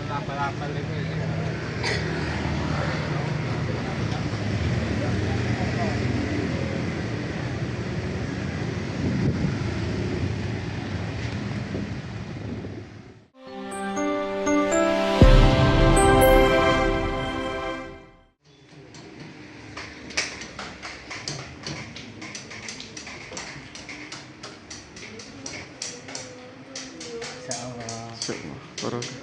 Apel-apel itu. Insyaallah. Barokah.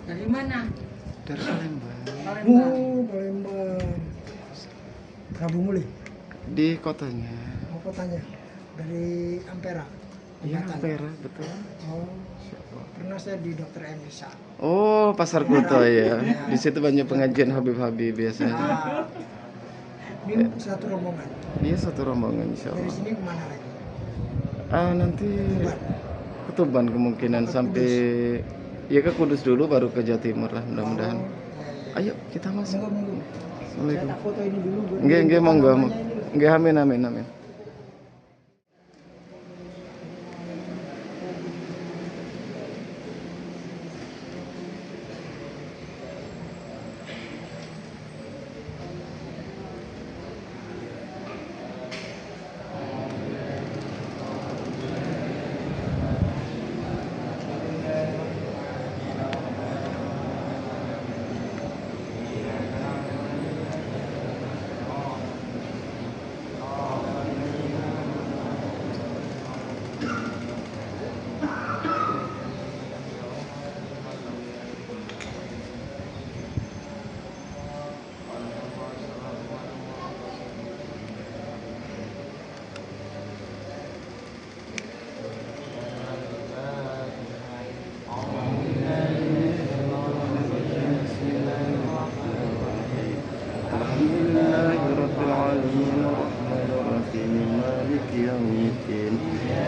Dari mana? Dari Palembang. Oh, Palembang. Prabu Muli. Di kotanya. Oh, kotanya. Dari Ampera. Iya, Ampera, betul. Oh. Pernah saya di Dokter M. Isa. Oh, Pasar Kuto ya. Di situ banyak pengajian Habib-habib biasanya. Nah, ini satu rombongan. Iya, satu rombongan insyaallah. Dari sini kemana lagi? Ah, nanti ke Tuban kemungkinan sampai ya ke Kudus dulu baru ke Jawa Timur lah mudah-mudahan. Oh, iya, iya. Ayo kita masuk. Monggo, monggo. Assalamualaikum. Saya tak foto ini dulu buat. Nggih, nggih, monggo. Nggih, amin amin amin.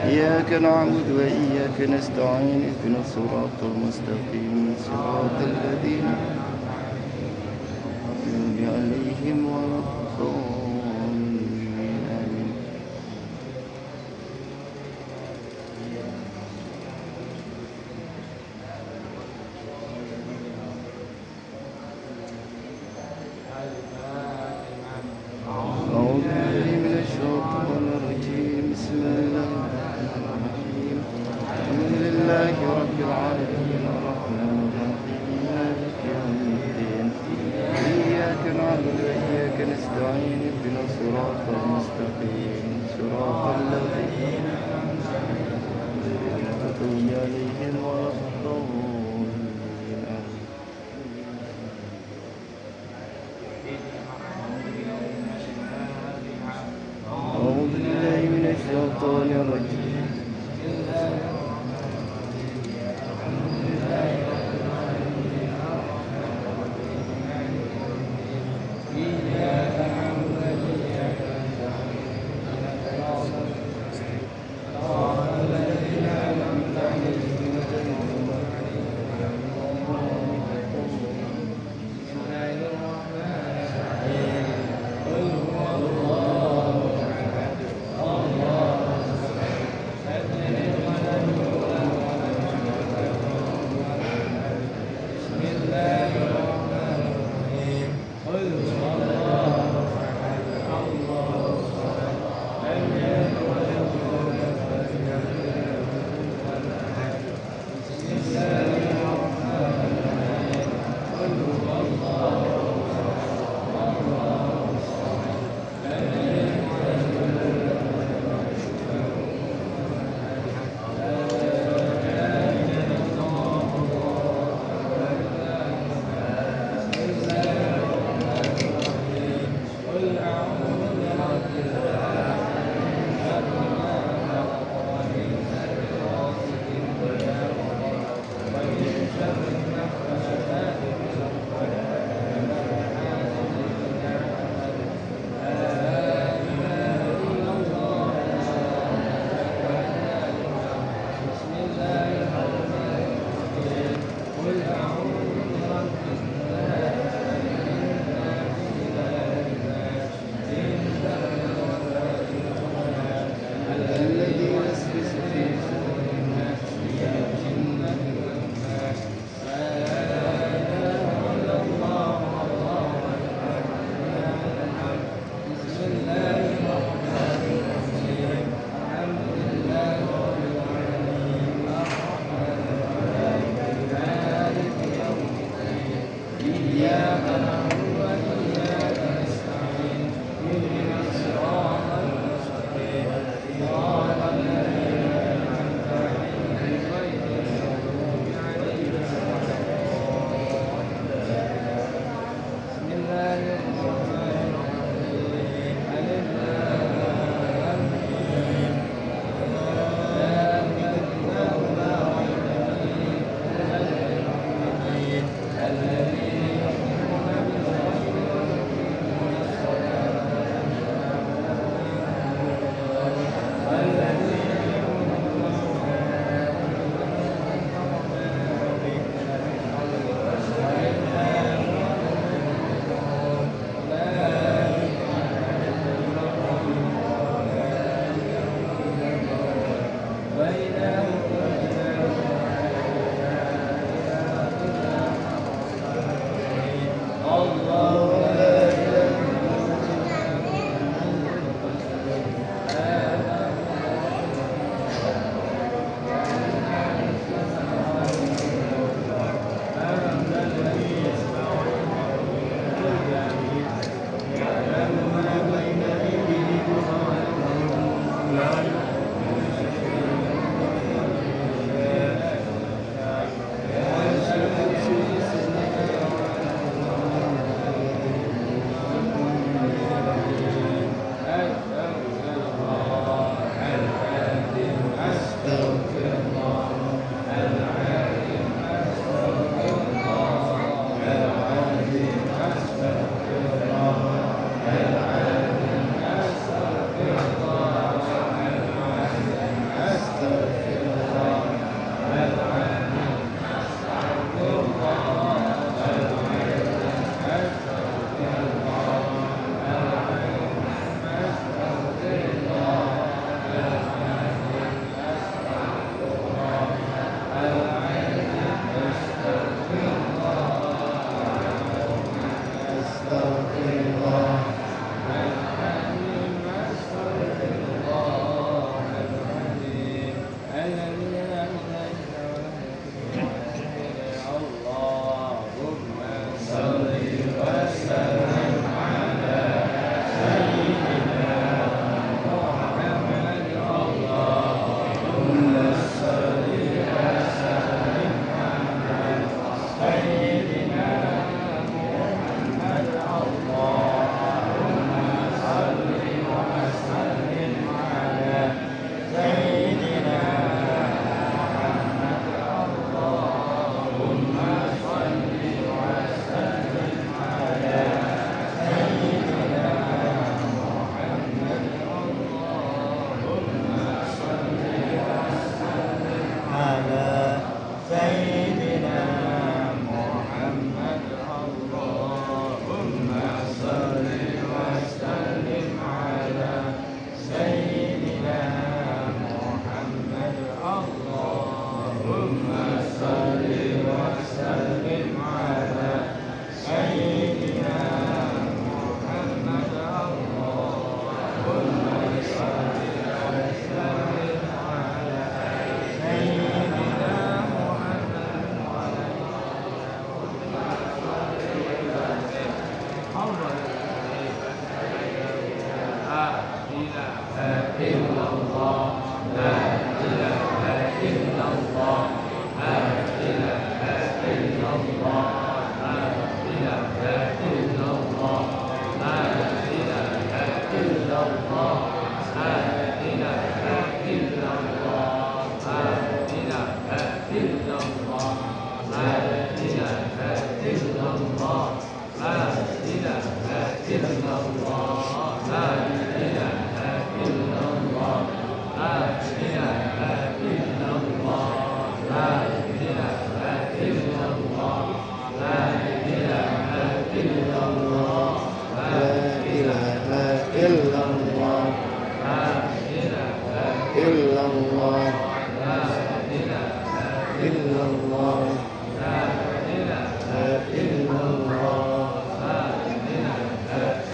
إياك نعبد وإياك نستعين اهدنا الصراط المستقيم صراط الذين أنعمت عليهم ولا الضالين آمين. أعوذ بالله من الشيطان الرجيم بسم الله الرحمن الرحيم الحمد لله رب العالمين الرحمن الرحيم مالك يوم الدين إياك نعبد وإياك نستعين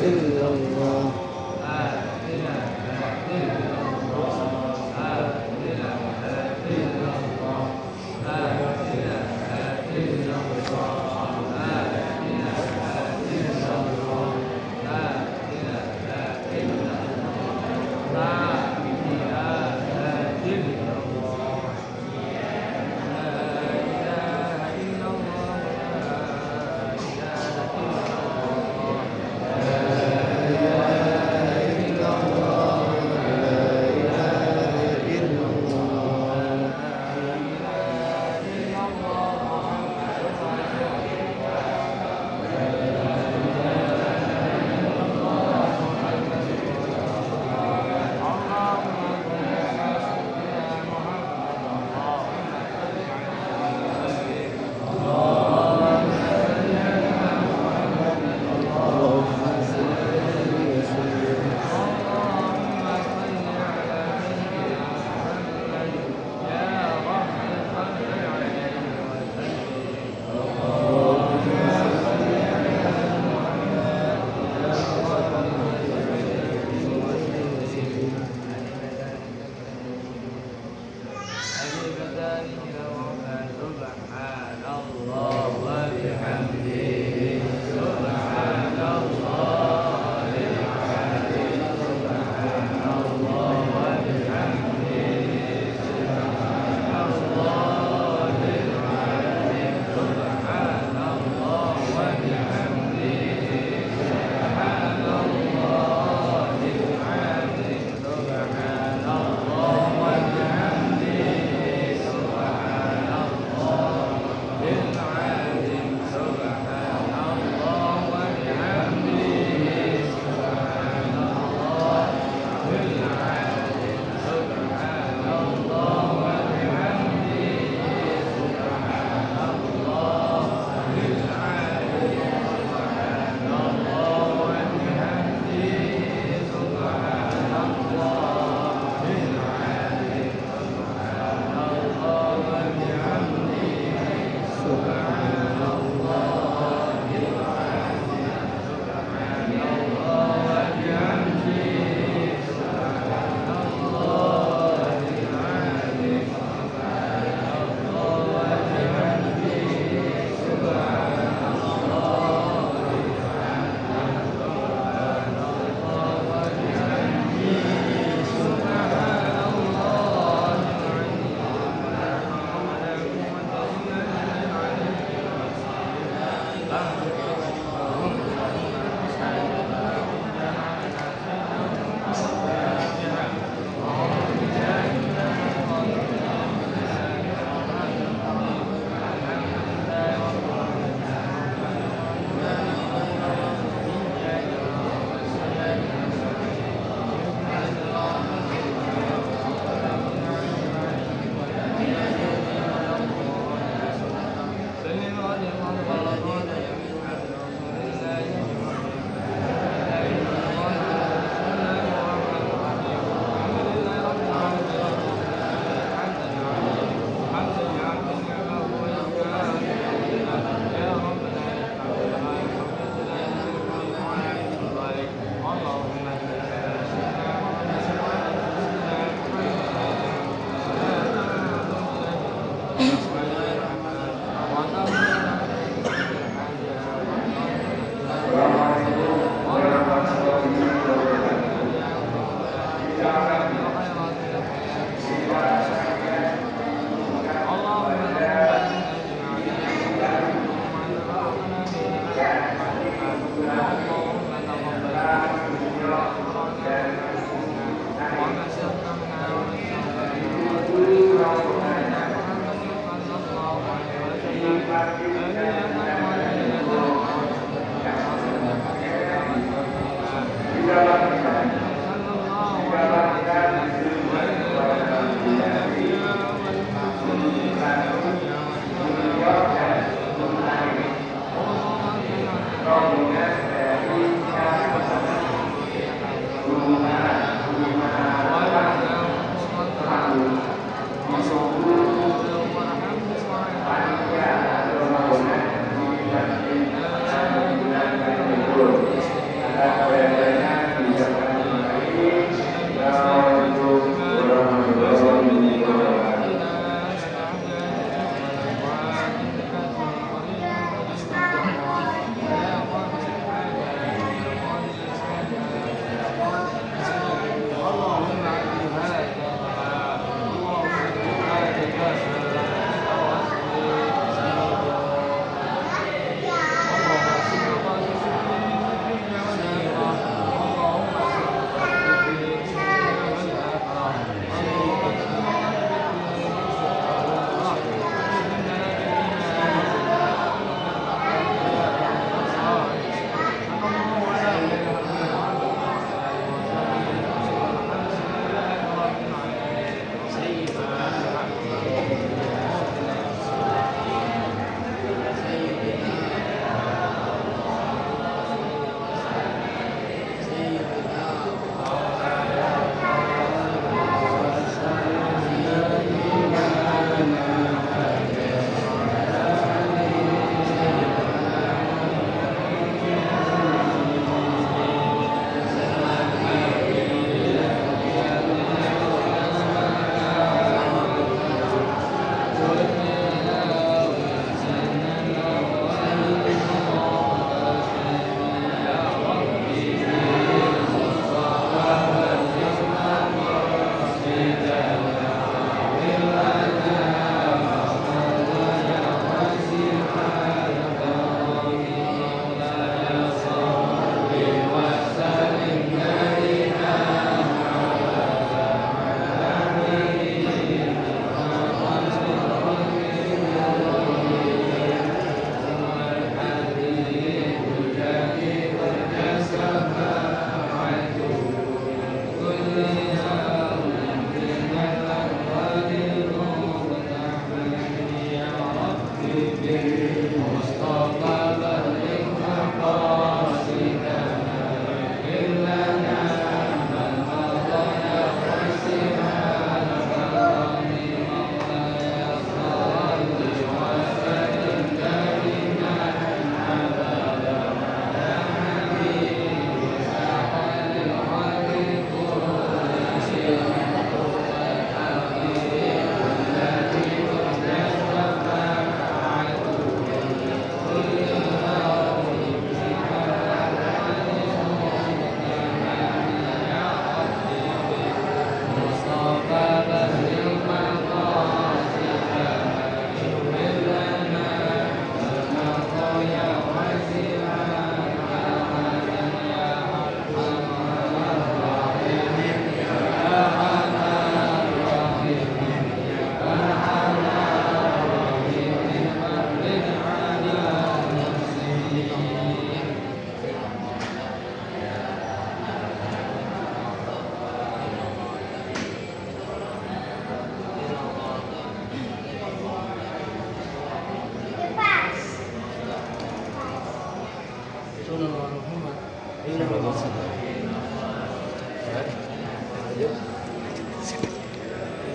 Illallah.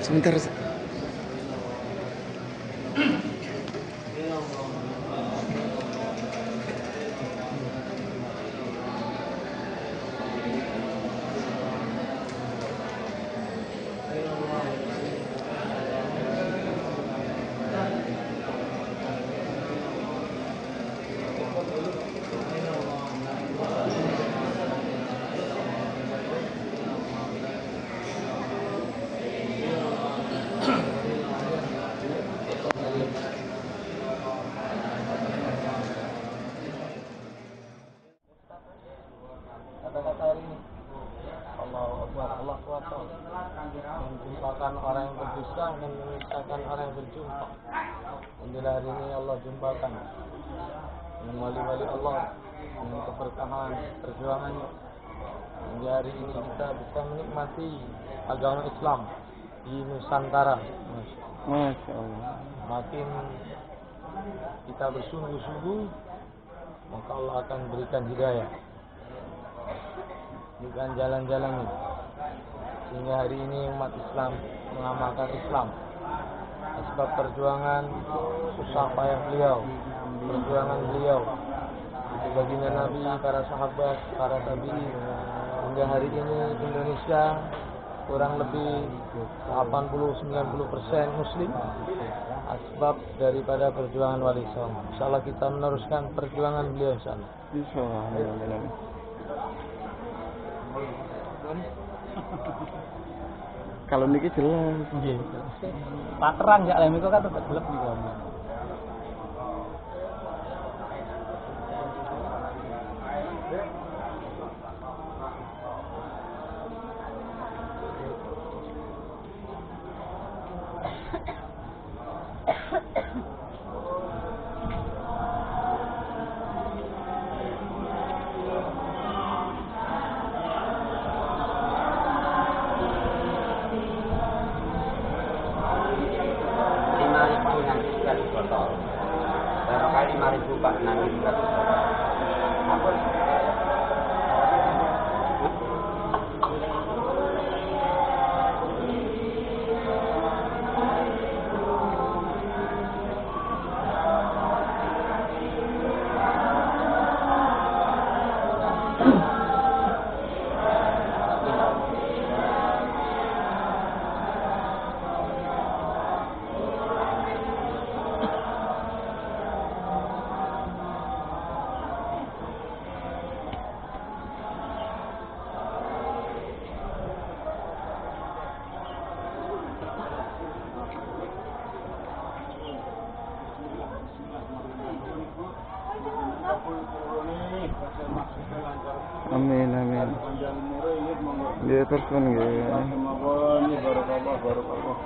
Sebentar. Menjumpakan orang yang berdusta dan memisahkan orang yang berjumpa. Alhamdulillah hari ini Allah jumpakan dengan wali-wali Allah, dengan keberkahan perjuangannya. Hingga hari ini kita bisa menikmati agama Islam di Nusantara. Masya Allah. Makin kita bersungguh-sungguh, maka Allah akan berikan hidayah, bukan jalan-jalannya. Sehingga hari ini umat Islam mengamalkan Islam. Sebab perjuangan susah payah beliau, perjuangan beliau, itu baginda Nabi, para sahabat, para tabi'in. Hingga hari ini Indonesia kurang lebih 80-90% Muslim, asbab daripada perjuangan Wali Songo. Insyaallah kita meneruskan perjuangan beliau insyaallah. Insyaallah. Kalau niki jelas. Nggih. Paterang gak lha niku kan tetep gelap niku. Amin amin. Nggih terus nggih. Barakallah.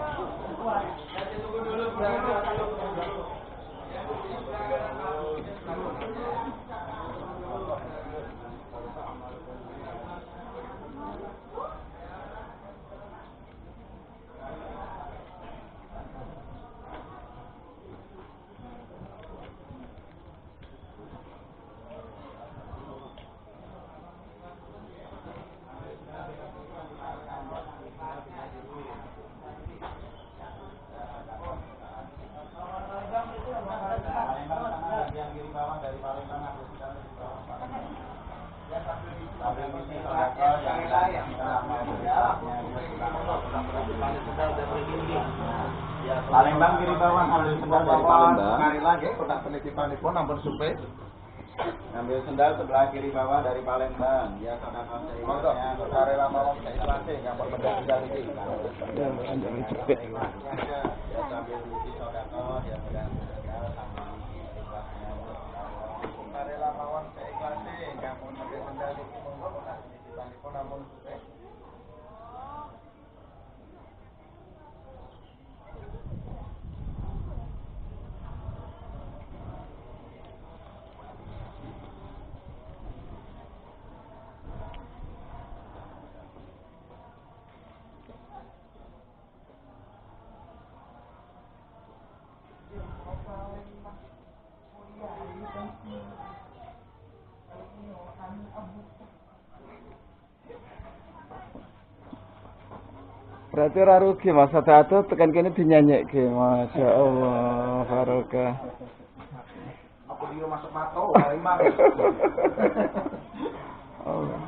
Palembang kiri bawah ambil sendal dari Palembang. Mari lagi kotak penitipanipun ampun supe. Ambil sendal sebelah kiri bawah dari Palembang. Ya sedekah seikhlasnya. Karela mawon seikhlasnya ampun mendhak sendal iki. Ya sambil diisi sedekah ya sendal sambil diisi ikhlasnya. Karela mawon seikhlasnya ampun mendhak sendal iki monggo kotak penitipanipun ampun supe. Berarti ora rugi Mas, satu tekan kene dinyanyekke. Masya Allah, barokah. Aku dia masuk mato, lima. Allah.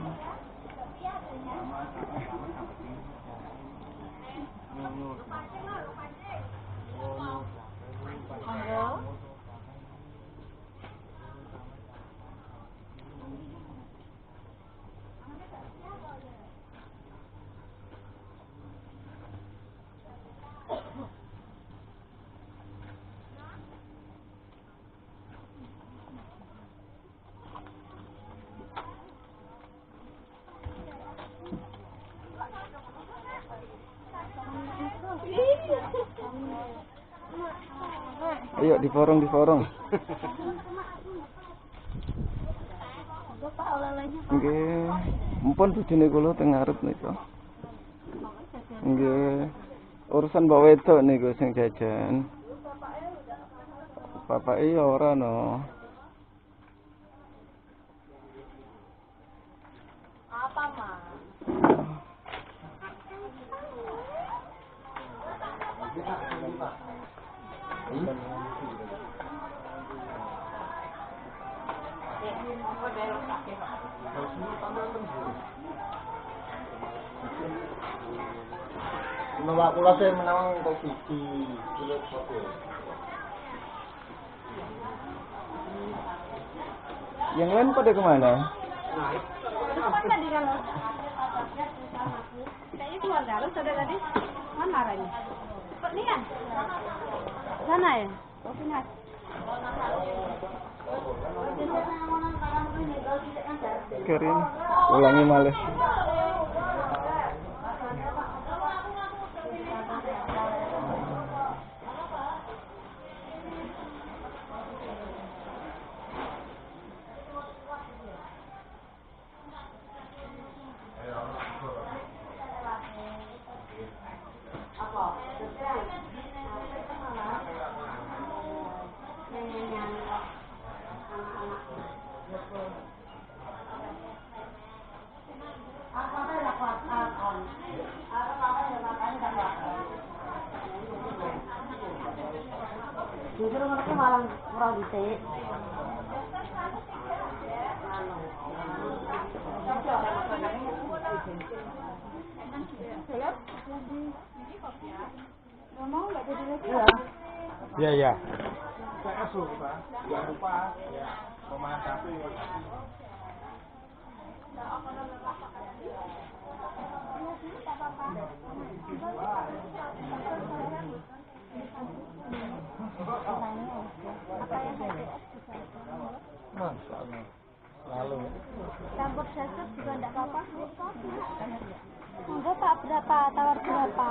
Ayo diporong, diporong. Nggih. Mumpun bojone kula teng ngarep nika. Nggih. Urusan mbok wedok niku sing jajan. Bapake ya ora no. Apa, Mas? Menawa kula sing menawang kok siji kilo foto. Yang lain pada kemana? Depan tadi kalau kayaknya keluar dalam sudah tadi. Mana arahnya? Kok ini kan? Sana ya? Oh, sini. Kerin, ulangi malih. Justru mereka malah kurang dhisik. Iya, iya. PS lho, Pak. Jangan lupa ya, pemain kafe. Masya Allah. Lalu campur jasad juga enggak apa-apa. Monggo Pak, berapa? Tawar berapa?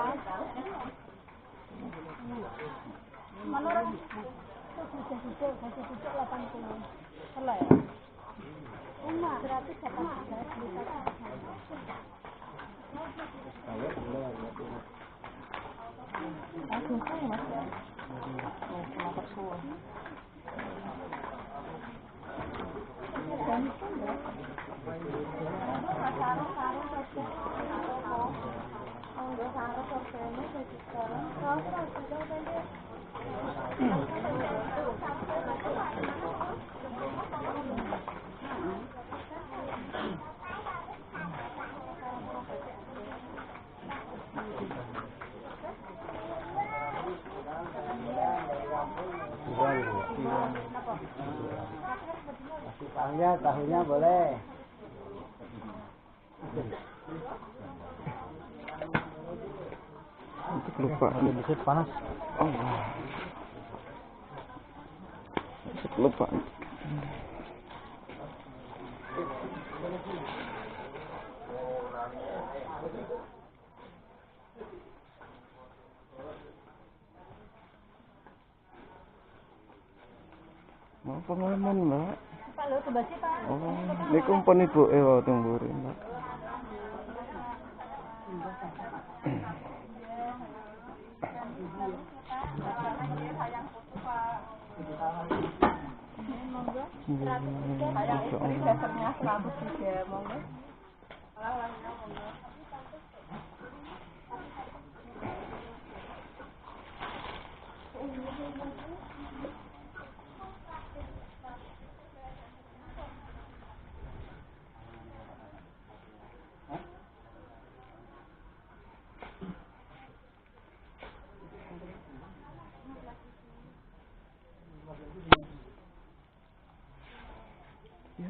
Menurut sudah duduk 80. Salah ya? Uma, berarti 18 beli satu. Tahunya, tahunya boleh. Untuk lupa. Sedikit panas. Oh. Untuk lupa. Mau pengalaman, Mbak. Pak lho kebasi, Pak. Oh, niku pun ibuke wae teng mburi, Mbak. Dasarnya 103, monggo. Ya.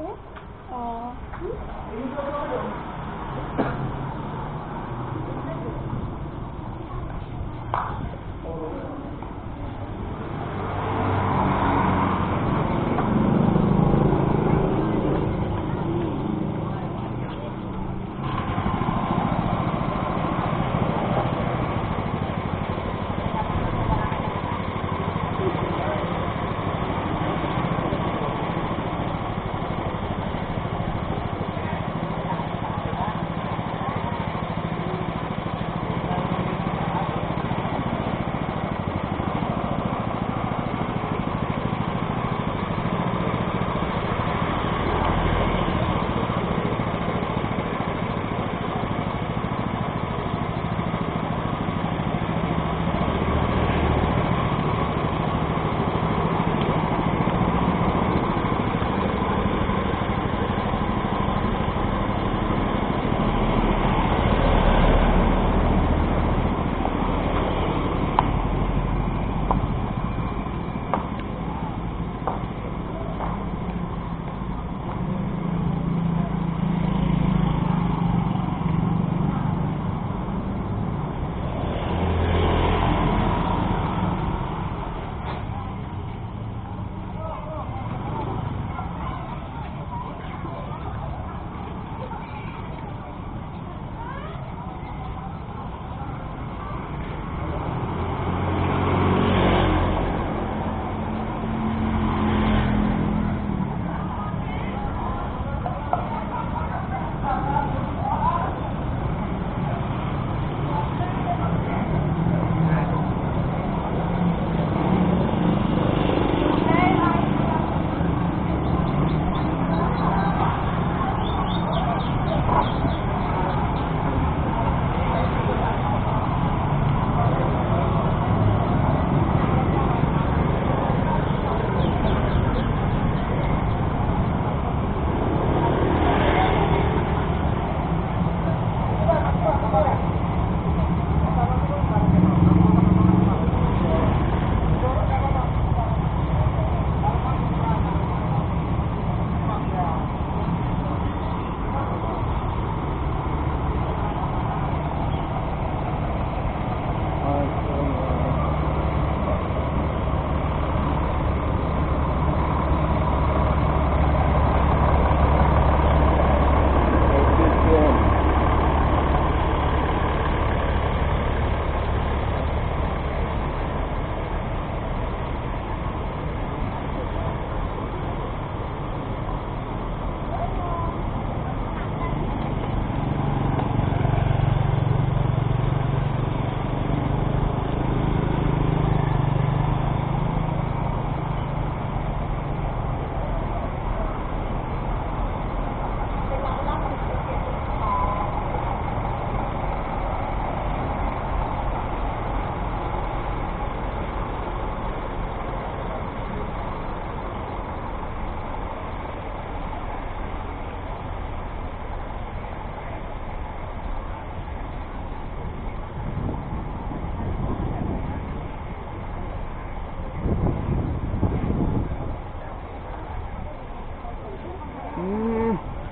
Oh.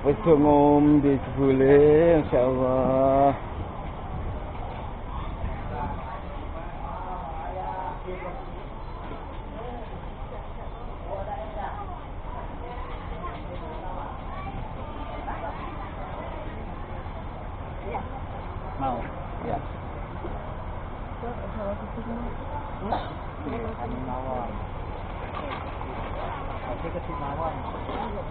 Wis do ngombe jebule, insyaallah. Mau, ya. Mawon. Tapi kecil mawon.